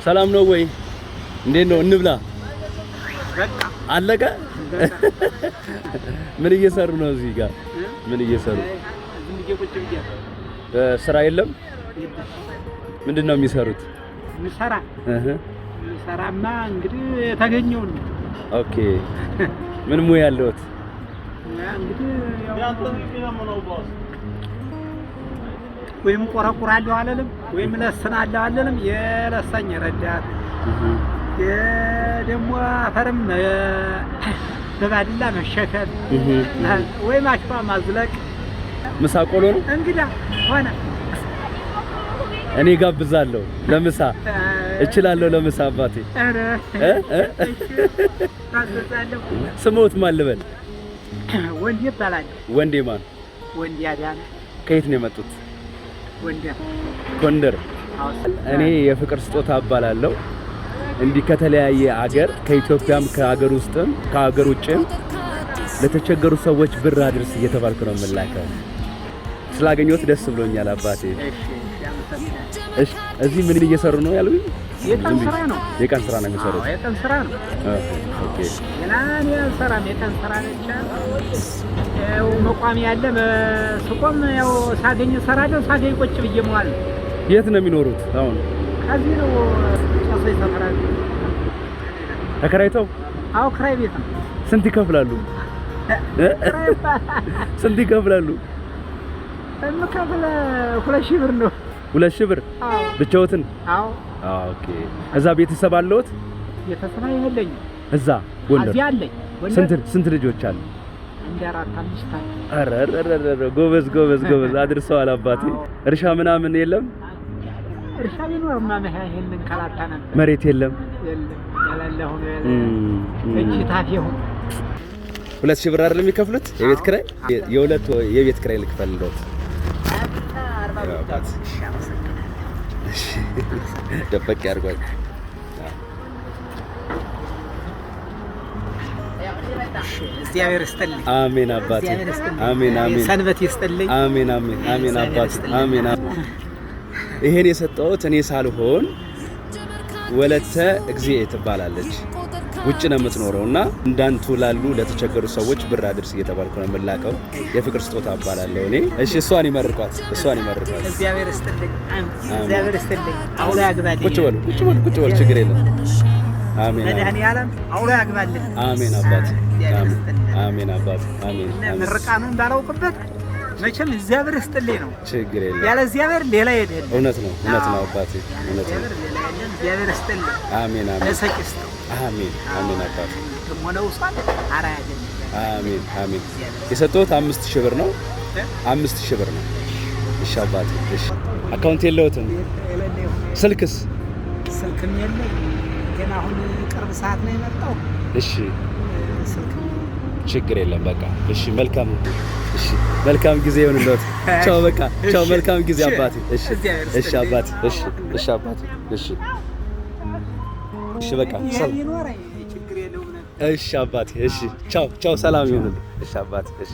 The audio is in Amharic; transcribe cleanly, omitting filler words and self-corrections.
ሰላም ነው ወይ? እንዴት ነው? እንብላ። አለቀ። ምን እየሰሩ ነው እዚህ ጋር? ምን እየሰሩ? ስራ የለም። ምንድን ነው የሚሰሩት? ምሰራ እህ ምሰራማ እንግዲህ የተገኘውን ነው። Okay። ምን ሙያ ያለዎት? ሙያ እንግዲህ ያው ወይም ቆረቁራለሁ አለልም ወይም ለስናለሁ አለልም። የለሳኝ ረዳት ደግሞ አፈርም በባድላ መሸከም ወይም አሸዋ ማዝለቅ። ምሳ ቆሎ ነው። እንግዳ ሆነ። እኔ ጋብዛለሁ ለምሳ፣ እችላለሁ ለምሳ አባቴ። ኧረ እ እ ታዘዛለሁ። ስሞት ማን ልበል? ወንዴ እባላለሁ። ወንዴ ማን? ወንዴ አዳነ። ከየት ነው የመጡት? ወንዴ ጎንደር። እኔ የፍቅር ስጦታ እባላለሁ። እንዲህ ከተለያየ አገር፣ ከኢትዮጵያም ከአገር ውስጥም ከአገር ውጭም ለተቸገሩ ሰዎች ብር አድርስ እየተባልኩ ነው የምላከው። ስላገኘሁት ደስ ብሎኛል አባቴ። እሺ፣ እዚህ ምን እየሰሩ ነው ያሉኝ? የቀን ስራ ነው። የቀን ስራ ነው የሚሰሩት? አዎ፣ የቀን ስራ ነው። Okay። ሌላ እኔ አልሰራም። የቀን ስራ ብቻ። ያው መቋሚያ ያለ ስቆም ያው ሳገኝ እሰራለሁ፣ ሳገኝ ቁጭ ብዬ መዋል ነው። የት ነው የሚኖሩት አሁን? ከዚህ ነው፣ ጦሰኝ ሰፈራ። ተከራይተው? አዎ፣ ክራይ ቤት ነው። ስንት ይከፍላሉ? ክራይ ስንት ይከፍላሉ? የምከፍል 2000 ብር ነው። 2000 ብር? አዎ። ብቻዎትን? አዎ። Okay። እዛ ቤተሰብ አለዎት? ቤተሰብ የለኝም። እዛ ጎንደር? እዚህ አለኝ። ጎንደር። ስንት ልጆች አሉ? እንደ አራት አምስት አለ። ኧረ ኧረ ኧረ፣ ጎበዝ ጎበዝ ጎበዝ፣ አድርሰዋል አባቴ። እርሻ ምናምን የለም? እርሻ ቢኖርማ ይሄንን ከላታ ነበር። መሬት የለም? የለም፣ የሌለ ሆኖ እጅ ታፌ ሆኖ። 2000 ብር አይደለም የሚከፍሉት የቤት ኪራይ? የሁለት የቤት ኪራይ ልክፈልልዎት። አባት ደበቅ ያድርጓል። እግዚአብሔር ይስጥልኝ። አሜን አባቴ። እግዚአብሔር ይስጥልኝ። አሜን አሜን። ሰንበት ይስጥልኝ። አሜን አሜን አሜን አባቴ፣ አሜን። ይሄን የሰጠሁት እኔ ሳልሆን ወለተ እግዚእ ትባላለች። ውጭ ነው የምትኖረው እና እንዳንቱ ላሉ ለተቸገሩ ሰዎች ብር አድርስ እየተባልኩ ነው የምላከው። የፍቅር ስጦታ እባላለሁ እኔ። እሺ፣ እሷን ይመርቋት፣ እሷን ይመርቋት። እግዚአብሔር ይስጥልኝ። እግዚአብሔር ይስጥልኝ። አውሎ ያግባልኝ። ቁጭ በሉ፣ ቁጭ በሉ፣ ቁጭ በሉ፣ ችግር የለም። አሜን። መድኃኒዓለም አውሎ ያግባልኝ። አሜን አባት፣ አሜን አባት፣ አሜን። ምርቃኑን ባላውቅበት መቼም እግዚአብሔር ይስጥልኝ ነው። ችግር የለም። ያለ እግዚአብሔር ሌላ የለም። እውነት ነው፣ እውነት ነው አባቴ፣ እውነት ነው። ሌላ የለም። እግዚአብሔር ይስጥልኝ። አሜን አሜን። ለሰጪ ይስጠው። አሜን አሜን አባቴ። ደግሞ ነውሷል አራ ያገኛል። አሜን አሜን። የሰጠሁት 5000 ብር ነው። 5000 ብር ነው። እሺ አባቴ። እሺ፣ account የለዎትም? ስልክስ? ስልክም የለኝ። ገና አሁን ቅርብ ሰዓት ነው የመጣው። እሺ። ስልክም ችግር የለም። በቃ እሺ፣ መልካም፣ እሺ፣ መልካም ጊዜ ይሁንልዎት። ቻው፣ በቃ ቻው። መልካም ጊዜ አባቴ። እሺ፣ እሺ አባቴ። እሺ፣ እሺ አባቴ። እሺ፣ እሺ፣ በቃ ይኖረኝ ችግር የለውም ነበር። እሺ አባቴ። እሺ፣ ቻው ቻው። ሰላም ይሁንልህ። እሺ አባቴ። እሺ።